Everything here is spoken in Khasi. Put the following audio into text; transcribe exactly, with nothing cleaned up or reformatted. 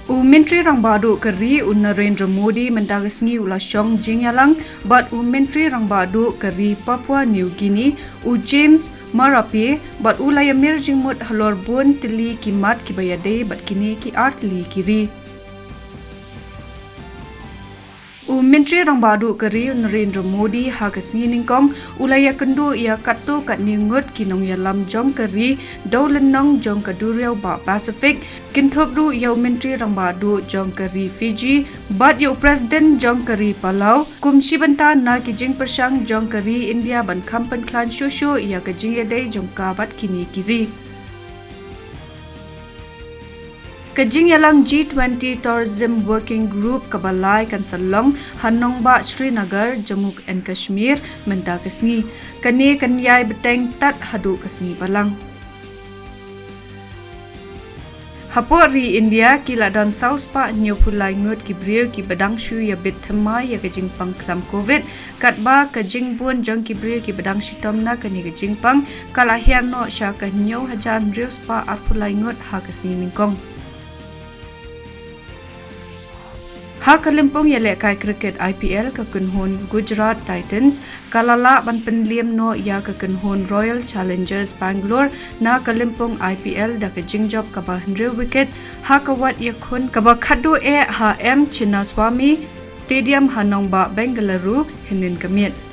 U Myntri Rangbah Duh ka ri u Narendra Modi mynta ka sngi u la shong jingïalang bad u Myntri Rangbah Duh ka ri Papua New Guinea u James Marape bad u la ïamir jingmut halor bun tylli ki mat kiba ïadei bad kine ki artylli ki ri. U Myntri Rangbah Duh ka ri u Narendra Modi ha ka sngi nyngkong u la ïakynduh ïa katto katne ngut ki nongïalam jong ka ri dewlynnong jong ka duriaw bah Pacific, kynthup ruh ïa u Myntri Rangbah Duh jong ka ri Fiji bad ïa u President jong ka ri Palau kum shi bynta na ki jingpyrshang jong ka ri India ban kham pynkhlaiñ shuh shuh ïa ka jingïadei jong ka bad kine ki ri. Ka jingïalang G twenty Tourism Working Group kaba lai kan sa long ha nongbah Srinagar, Jammu and Kashmir mynta ka sngi. Kane kan ïai bteng tad haduh ka sngi Balang. Hapoh ri India ki la don saw spah hynñiew phew lai ngut ki briew kiba dang shu ïabit thymmai ïa ka jingpang khlam Covid, katba ka jingbun jong ki briew kiba dang shitom na kane ka jingpang ka la hiar noh sha ka hynñiew hajar hynriew spah arphew lai ngut ha ka sngi nyngkong. Ha ka lympung ïalehkai cricket I P L ka kynhun Gujarat Titans ka la lah ban pynliem noh ïa ka kynhun Royal Challengers Bangalore na ka lympung I P L da ka jingjop kaba hynriew wicket ha ka wat ïakhun kaba khatduh eh ha M Chinnaswamy Stadium ha nongbah Bengaluru hynnin ka miet.